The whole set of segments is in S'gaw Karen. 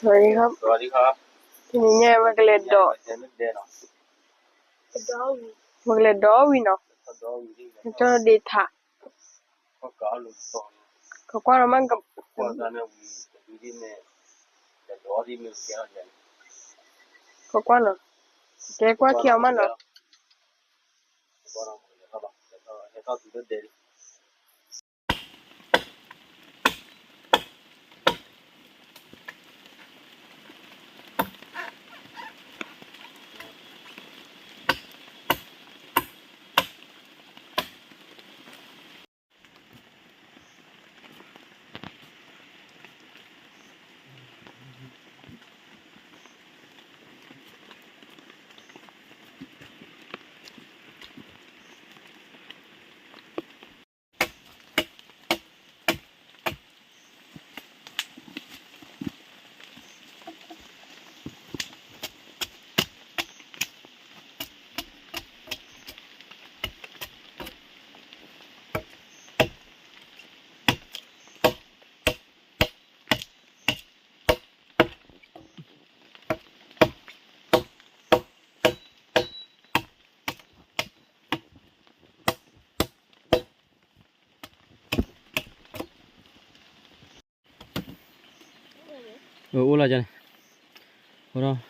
สวัสดีครับ တနံၤညါ ပကလဲၤဒိး, ပကလဲၤဒိးဝံၤနီၤ, ကၠီဒ့ထး, ကကွၢ်နီၤမး, ကကွၢ်နီၤ, ကဲကွၢ်ခံအီၤမးနီၤ. အိၣ်လၢကန့ၣ်,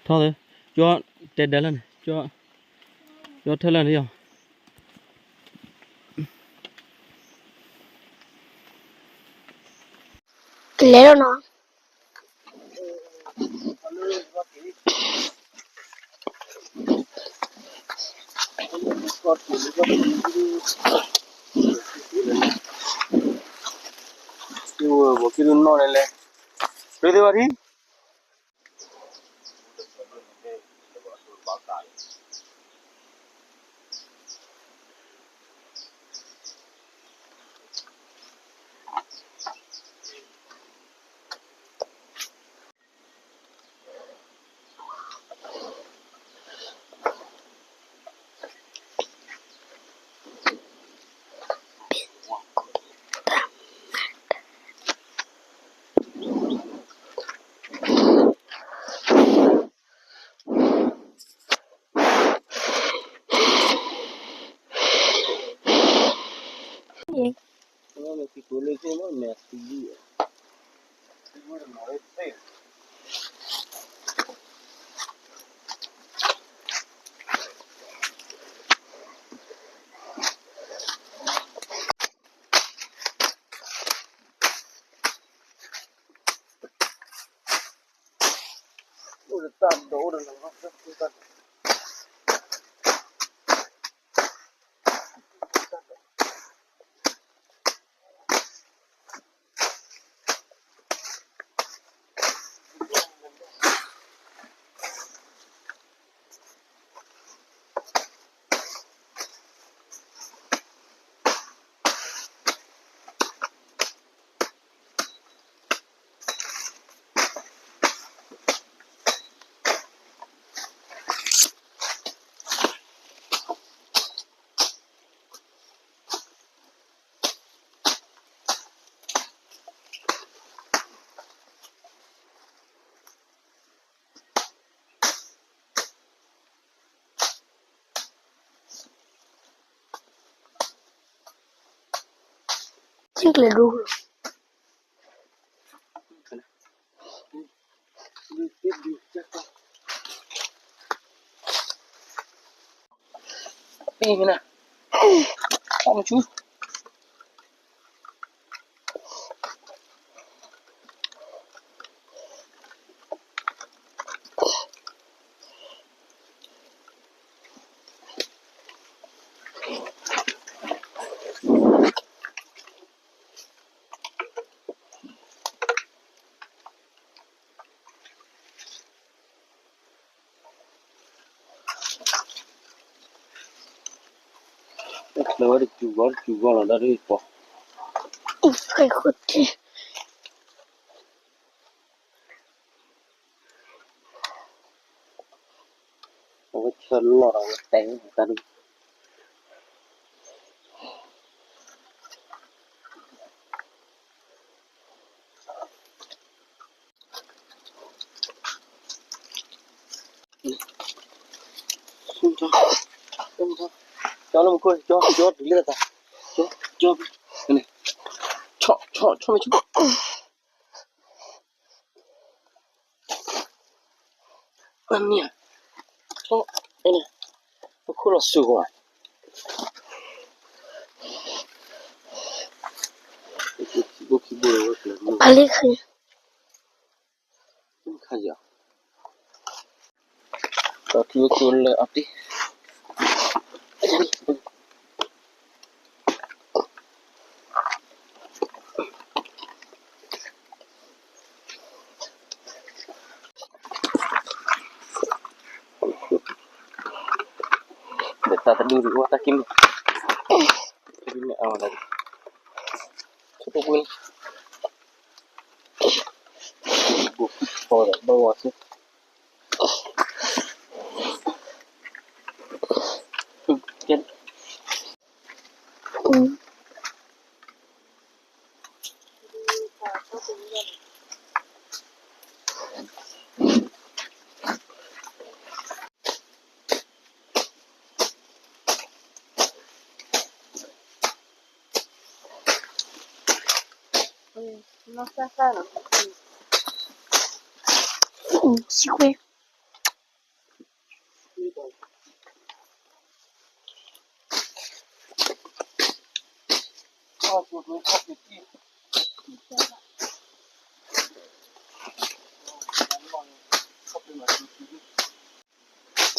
ထီၣ်, ကၠီတဲဒဲလၢန့ၣ်, ကၠီထၢလၢန့ၣ်ယီၤ. ကလဲၤလီၤနီၤ. ဘီက့ၤဒုးနီၢ်လဲၣ်လဲၣ်, ရ့သ့ဘၣ်ထံ ဝဲတစူၤဂီၤတစူၤဂီၤလီၤ ဒၣ်ဒ်ပီၤ အဝဲဆၢလီၤဒီးဝဲတဲတၢ်ဒ် ကၠီလၢမူခိၣ်, ကၠီ, ကၠီဒုးလၢသး, ကၠီ, ကၠီ, ဆီ, ဆီ, ဆီမ့ၢ်ဆီ, ပှၤမ့ၢ်ဧါ, ဆီ, မူခိၣ်လီၤစူၤကွၢ်, ပှၤလၢခါ ခါယီၤ, ဒီးထံဝဲကျိလၢအီၤတ့ၢ်, ဒီးသးတဒူၣ်ဒုးအိၣ်တၢ်က့ၢ်မုၢ်, မ့ၢ်အဝဲဒၣ်, ဆိပှ့ၤ, ဘိးဖီဒီးဘၣ်ဝါစ့ၢ် စံးဝဲ,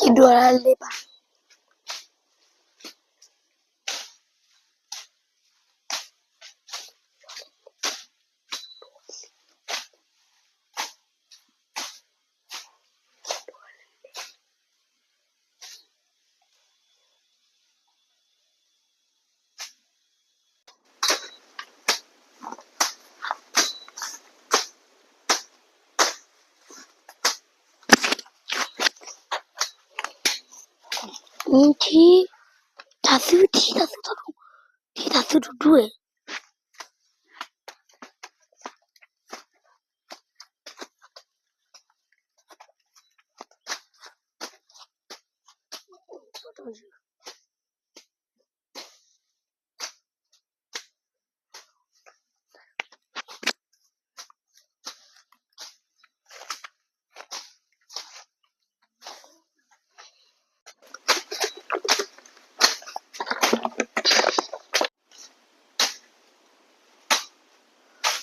ယဒိးလၢလ့ပၢ် ထံ, တၢ်သူထံ တၢ်သူထီၣ်ဒူ, ထံတၢ်သူတဒူဝဲ.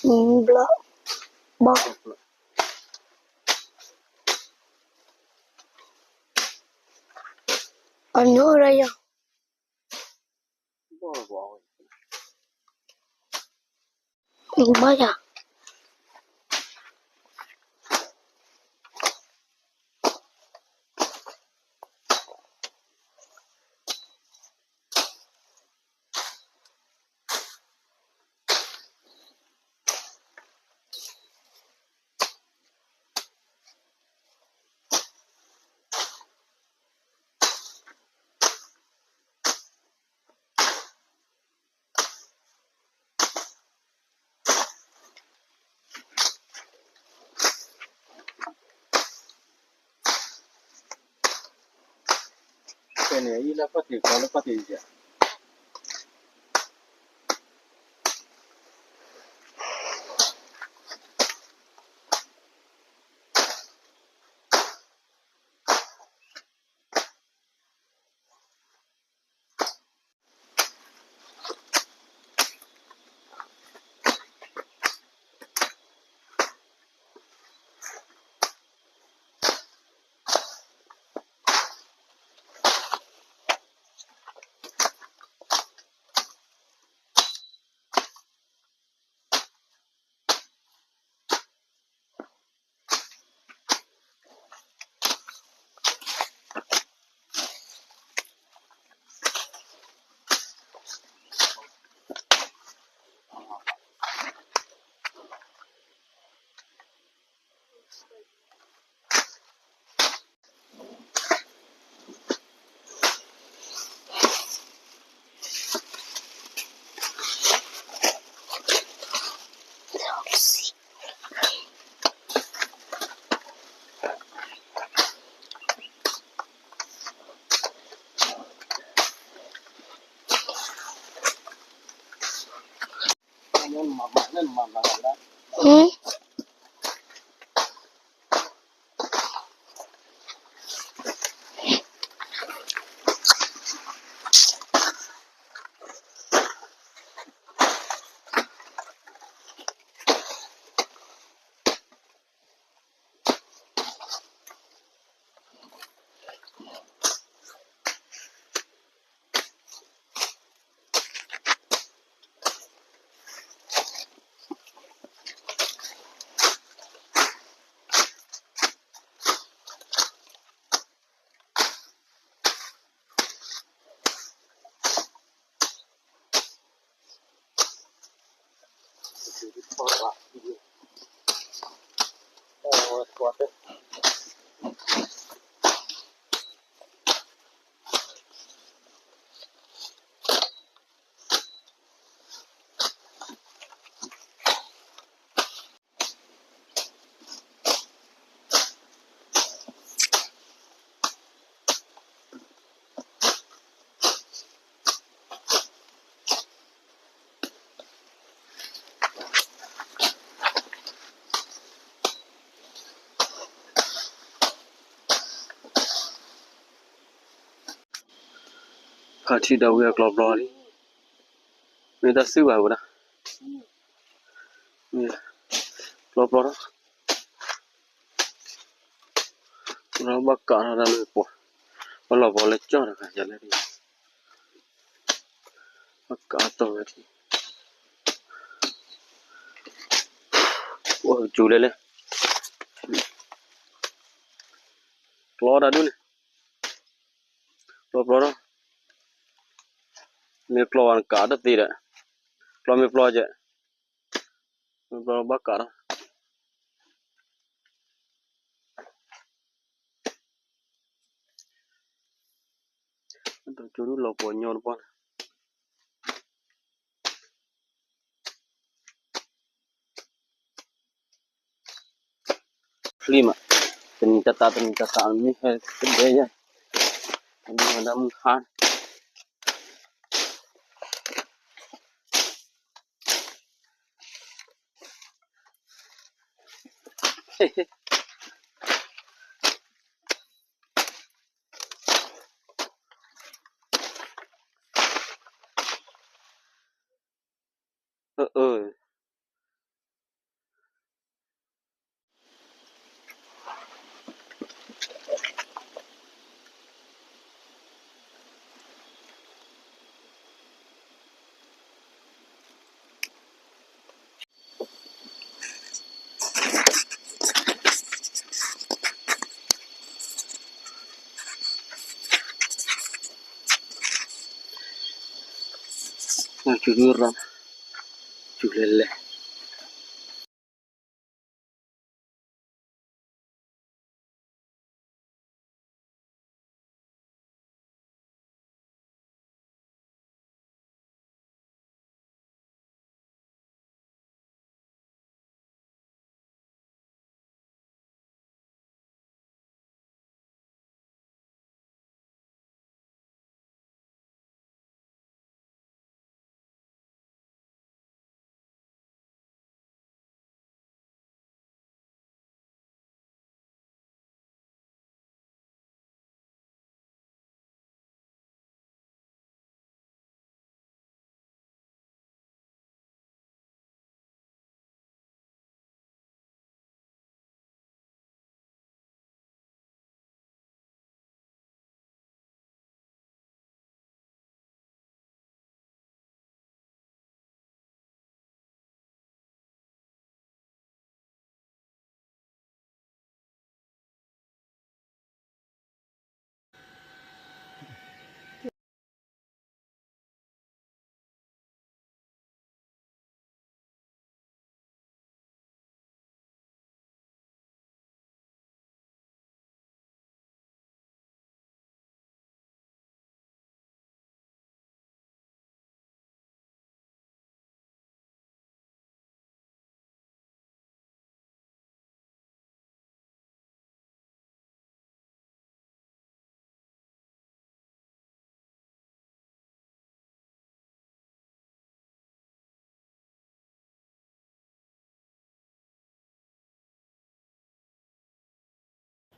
ဘျီ, ဘီ, အညီရယၤ, ဘီယၤ. ဖါထံဒီးဝံအကျီဘျီလံ, မ့ၢ်တၢ်စုဘၣ်ဝဲဒၣ်, ကျီဘျီထီၣ်, ဘၣ်ကးထီၣ်တၢ်လၢပှၤ, ပလီၢ်ဘီလၢကၠီၣ်တဂၤယၤလဲၣ်, ဘၣ်ကးတီၢ်ဝဲထံ, အိၣ်ကစူၤလဲၣ်လဲၣ်, ကျီတၢ်ဒုးန့ၣ်, ကျီဘျီထီၣ်, မ့ၢ်ကျီဝဲနကးတသ့ဒီး, ကျီမ့ၢ်ပျီကဲ, မ့ၢ်ပျီဘၣ်ကးထီၣ်, ကၠီဒုးလီၤပှီၢ်ညီတပှၢ်န့ၣ် ဖျံမး, တနံၤတၢ်သး တနံၤတၢ်သး မ့ၢ်ဟဲကဒဲယဲၢ်, တနံၤဝဲဒၣ်မုၢ်ဟါန့ၣ်, အၢ ကၠီဒုးရၣ်, ကၠူၤလဲၤလဲၤ.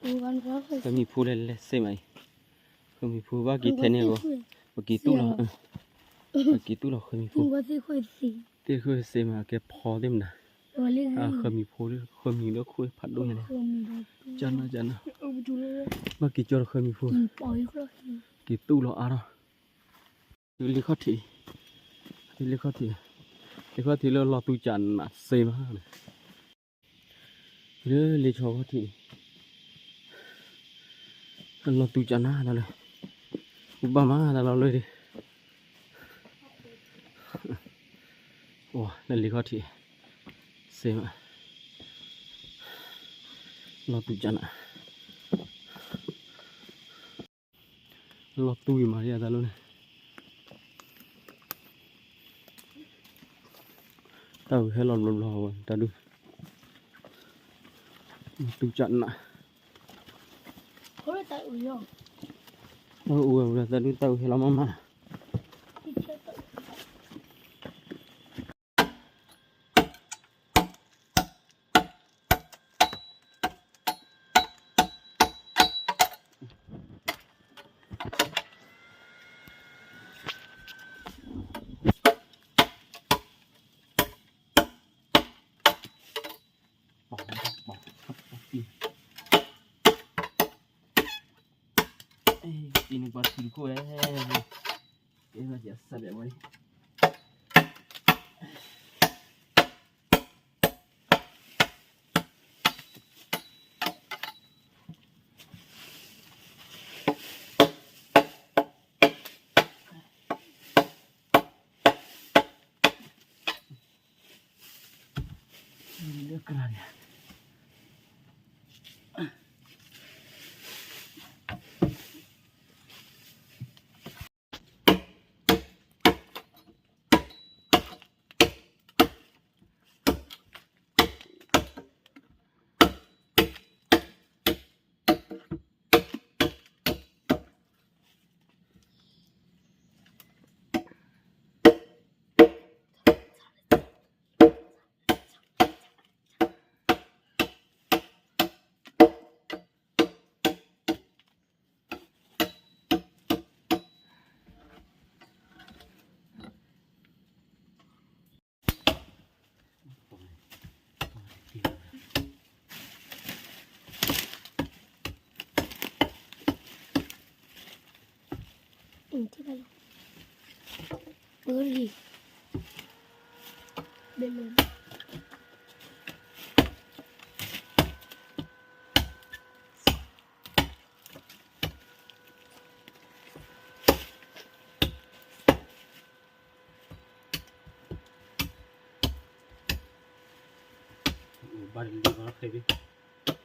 ဃၢမံၤဖိလဲၤလဲၤစ့မးအံၤ, ဃၢမံၤဖိဘၣ်က့ၤထဲန့ၣ်အဂီၢ်, ပက့ၤတူၢ်လီၤ, ပက့ၤတူၢ်လီၤဃၢမံၤဖိ, သ့ၣ်ဃၢစ့မးကဲဖီသ့ၣ်မနၤ, ဃၢမံၤဖိ, ဃၢမံၤလၢခိၣ်ဖးဒိၣ်ညါန့ၣ်, ကနၣ်ကနၣ်, ဘၣ်က့ၤကၠီလီၤဃၢမံၤဖိ, က့ၤတူၢ်လီၤအါထီၣ်, လ့ခီၣ်ထံး, လ့ခီၣ်ထံး, လ့ခီၣ်ထံးလၢလီၤသူကနးစ့မးန့ၣ် လၢလ့ဆီခီၣ်ထံး, လီၤသူကနးတၢ်လၢ, ဘၣ်မၤတၢ်လီၤလၢဒ်, လၢလ့ခီၣ်ထံး, စ့မး, လီၤသူကနး လီၤသူအံၤမးဒ်အတၢ်လီၤန့ၣ်, တၢ်ဝံၤဟဲလီၤဘျီဘျီဝဲတၢ်ဒုး, လီၤသူကနး, တၢ်အိၣ်ဝဲတၢ်ဒုးတၢ်ဝံၤဟဲလီၤမးမး တံၤန့ၣ်ပှၤထံတခိၣ်ဝဲ, ကဲဘၣ်ကစၢ်ဒၣ်ဝဲ, ဘၣ်လံဘၣ်လီၤဖဲဘ့ၣ်,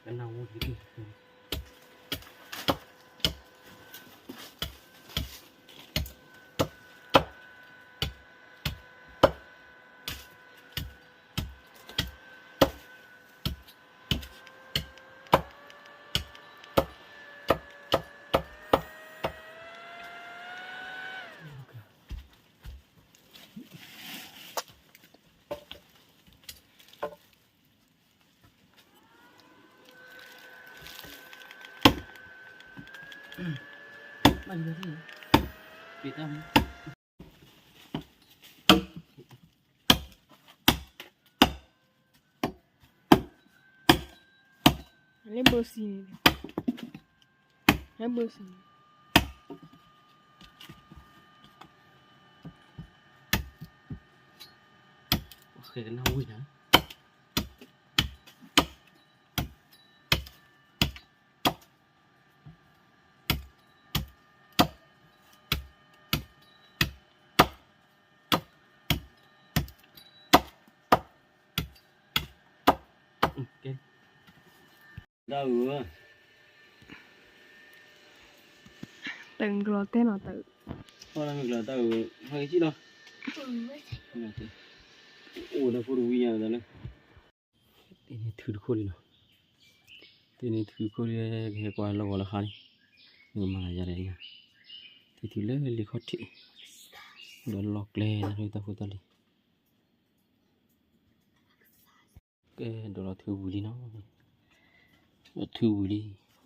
ကနၣ်ဝူၣ်ဒံး, လၢဘၢၣ်စံန့ၣ်, လၢဘၢၣ်စံန့ၣ်, ဃဲကနၣ်ဝံၣ်နၤ တၢ်အုး, တၢ်အုးကျီၤတဲနီၤတၢ်အုး, တၢ်အုး, ဟဲက့ၤလီၤ, အိၣ်ဒီးဖိတဝံၤညါတၢ်လၢ တ့ၢ်န့ၢ်ထုတခိၣ်လံနီၤ, တ့ၢ်န့ၢ်ထုတခိၣ်လံ, ကဟဲကွၢ်လီၢ်ဂီၤလၢဟါန့ၣ်, မၤယၤဒီး, တ့ၢ်ထုလၢလ့ခီၣ်ထံး, ဒီးလီၢ်ကျဲလၢတၢ်ဖိတၢ်လံၤ, ကဲဒိးလီၤထုဝံၤလံနီၤ, ဒီးထုဝံၤလံ,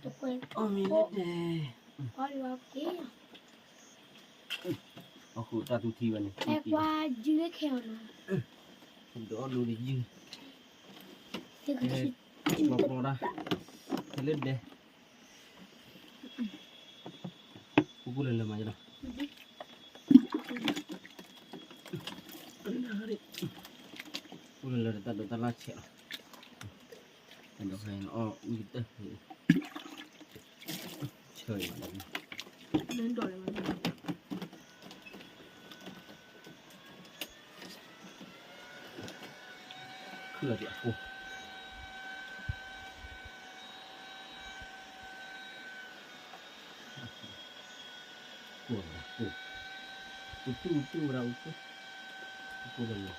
တကွဲး, အီၣ်မ့ၤလၢဒဲး, အီၣ်လီၤက့ၤ, အီၣ်ဃုာ်တၢ်သူထံဝဲန့ၣ်, ဟဲကွၢ်ယုၢ်ခဲအီၤနီၤ, ဒီးအီၣ်လိၤဒီးယုၢ်, ဟဲ, ပျီပျီတၢ်, ဟဲလၢဒဲး, ပကူလၢလၢမးယလီၤ, ပကူလၢလၢတၢ်ဒိးတၢ်လၢ်ဆဲးလီၤ, တၢ်ဒိးဖဲအီၣ်ဝံၣ်ကတၢၢ်, ဆၢအံၤမး, ခုၣ်လီၤဒံးအကိၢ်, ကိၢ်လီၤ, ပတူၢ်တူၢ်ဝဲဒၣ်အူခိၣ်, ပကိၢ်လီၤလီၤ.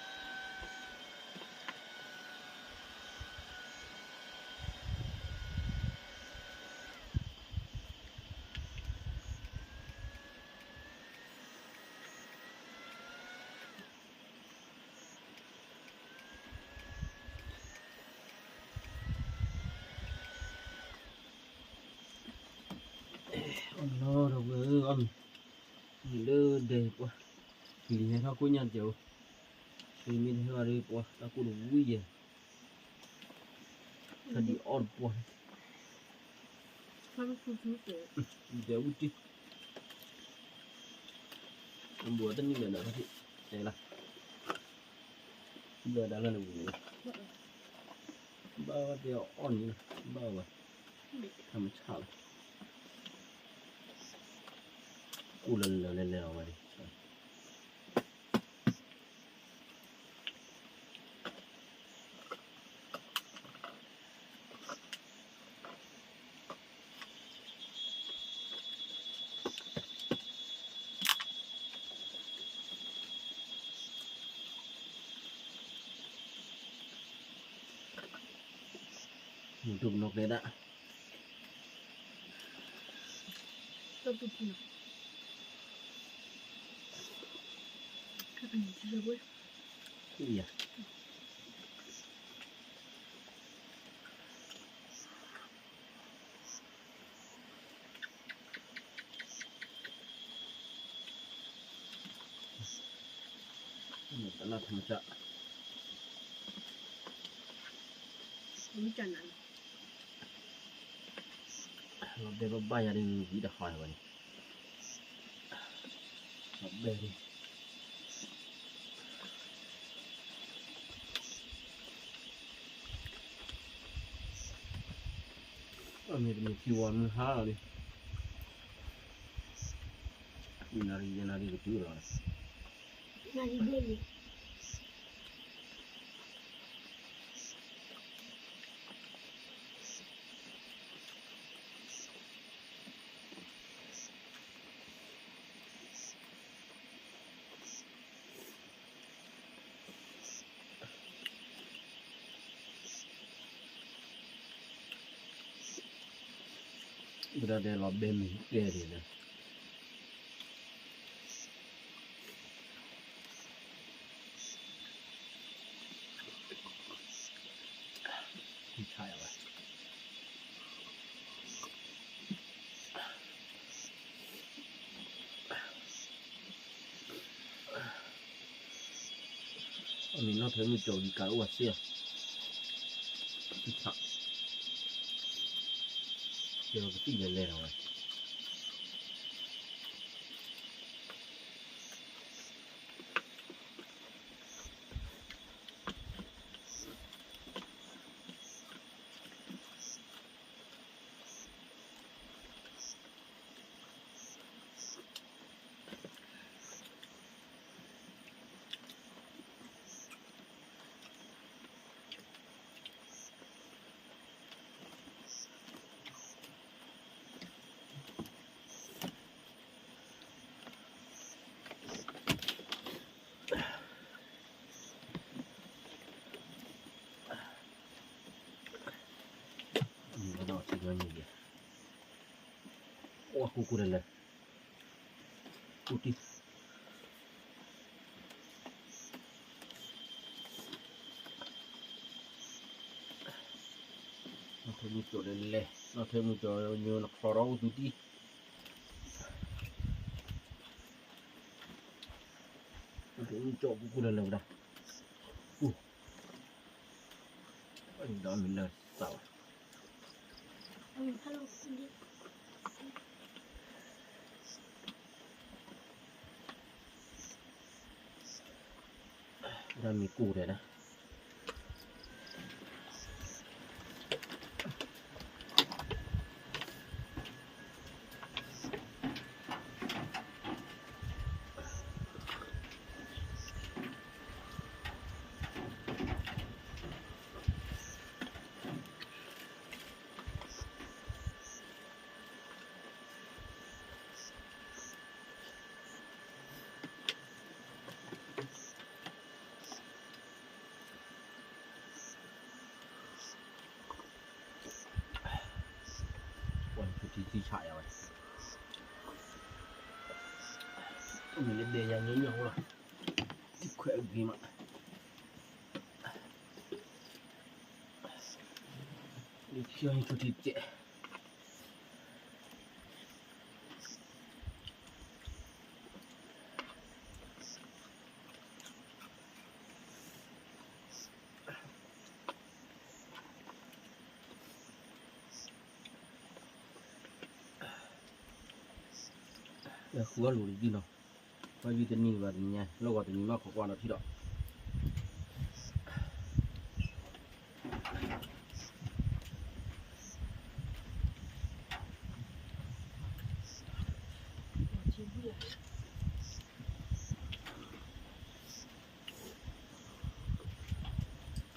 အီၣ်လီၤဒီးဝဲဧၢ, အီၣ်မ့ၤ, မ့ၢ်လၢဒဲးပှၤ, လံၤဟဲထီၣ်ကိၣ်ညါတစဲးဧိၤ, မ့မ့ၢ်တဟဲဘၣ်ဒီးပှၤ တၢ်ကိၢ်တဝံၣ်ယဲၢ်, ဖဲဒ်အီၣ်တပှၢ်, ဒဲးဝံၣ်တံၢ်, အဘူးတနံၣ်လၢၤဒီး, တဲလၢ, ဘၣ်ဒၣ်လၢနဝံၤန့ၣ်, ဘၣ်ဝဲတဲအီၣ်န့ၣ်, ဘၣ်ဝဲ, ထမဆၣ်လီၤ, ကိၢ်လၢလၢလဲၤလဲၤလီၤဝဲန့ၣ် မ့ၢ်တူၢ်ပနီၣ်ကျဲဒၣ်, တူၢ်ပနီၣ်, ယၤ တၢ်လၢထမဆၣ်, လီၤတဲဘၣ်ဘၣ်ယၤဒ်ဝံၤတဟါဝဲန့ၣ်, ဘဲၣ်ဒံး, အမ့ၢ်တမ့ၢ်ခံဝီမုၢ်ဟါလီၤဒံး, နၣ်ရံၣ်ယဲၢ်နၣ်ရံၣ်ကတုၤလီၤ, နၣ်ရံၣ်ဘျဲၣ်လံ. ဘၣ်ဒၣ်ဒဲးလီၤဘဲမုၢ်ကဲဒံးလၢ ဆါယၤဝဲ အမ့ၢ်နီၣ်ထွဲမုၢ်ကၠီၤဝံၤကးအိၣ်ဝဲစ့ၢ်, ဆါ, ကဲဒီးကသံၣ်လဲၤလဲၤလီၤဝဲ. အဝဲကူကူလၢလၢ ကူတံၢ် နီၣ်ထွဲမုၢ်ကၠီၤလၢလဲၤ နီၣ်ထွဲမုၢ်ကၠီၤညိနချီထီၣ်အိၣ်သူတံၢ် နီၣ်ထွဲမုၢ်ကၠီၤကူကူလၢလၢဝဲဒၣ် ကူ ဒီးမ့ၢ်လၢသးဘၣ် ဒီးမ့ၢ်ကူဒဲးဒၣ် ပှၤထူထံထံဆးယၤဝဲ မ့ၢ်လၢဒဲးယၤညီညီလီၤ ထံခွဲးအဂ့ၤမး လၢခံအံၤထူထံတကဲး ဃုအီၣ်လူၤတယုၢ်နီၤ, ဘၣ်ယုၢ်တနံၤဘၣ်တနံၤညါ လီၢ်ဂီၤတနံၤမးခိးကွၢ်ဒီးထံၣ်ဒီး အ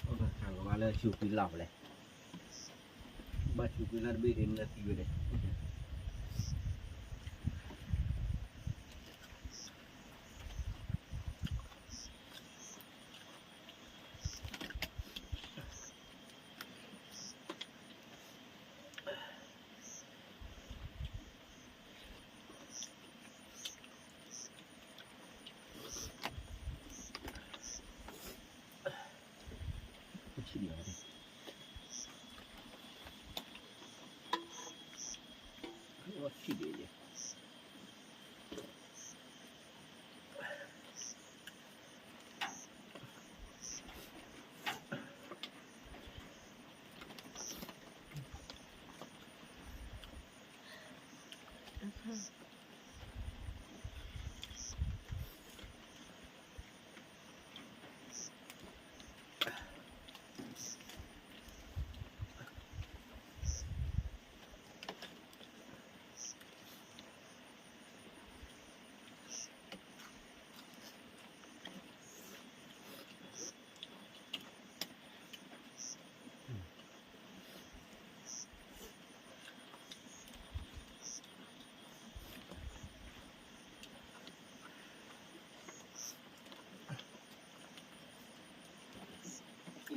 ိၣ်တၢ်ခးကဘၣ်လၢဆူၣ်ကွံာ်လၢ်ပလဲၣ်, ဘၣ်ဆူၣ်ကွံာ်လၢ်တဘ့ၣ်ဒ်နသံဝဲဒၣ် ဆံးဒံး, ဆံးဒံးယဲၢ်. အခါ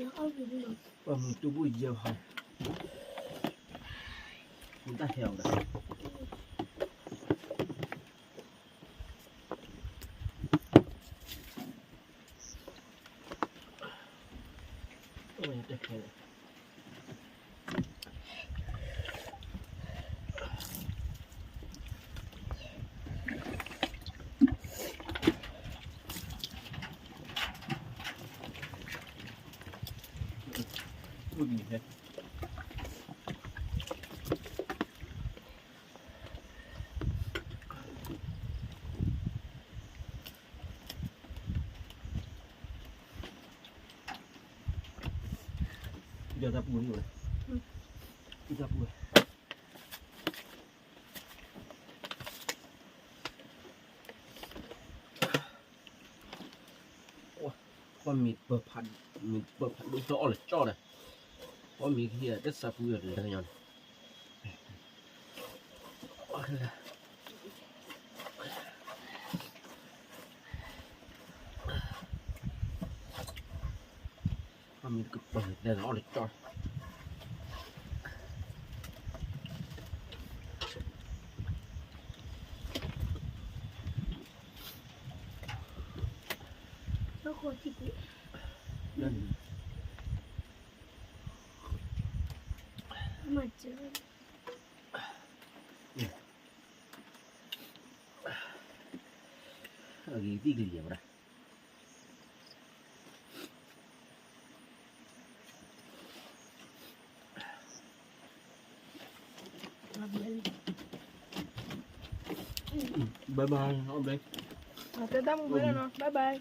ပှၤမုၢ်တူၢ်ဘိၣ်ယဲၢ်ဖး, မ့ၢ်တၢ်ဟဲအီၤဒီး တၢ်ဟဲ ဒီးတၢ်ပူၤန့ၣ်ဝဲ, ဒီးတၢ်ပူၤဝဲ, ပှၤမ့ၢ်ပၢၤဖးဒိၣ်တအီၣ်လၢကၠီဒီး, ပှၤမ့ၢ်ကဟံးတၢ်ဆါပူၤဒီးတညီန့ၣ် မ့ၢ်တကပၤတဲအီၣ်လၢကၠီ, အဂ့ၤသံကလံၤဝဲဒၣ် bye bye, တဲတၢ်မူဝဲဒၣ်နီၤ, bye bye.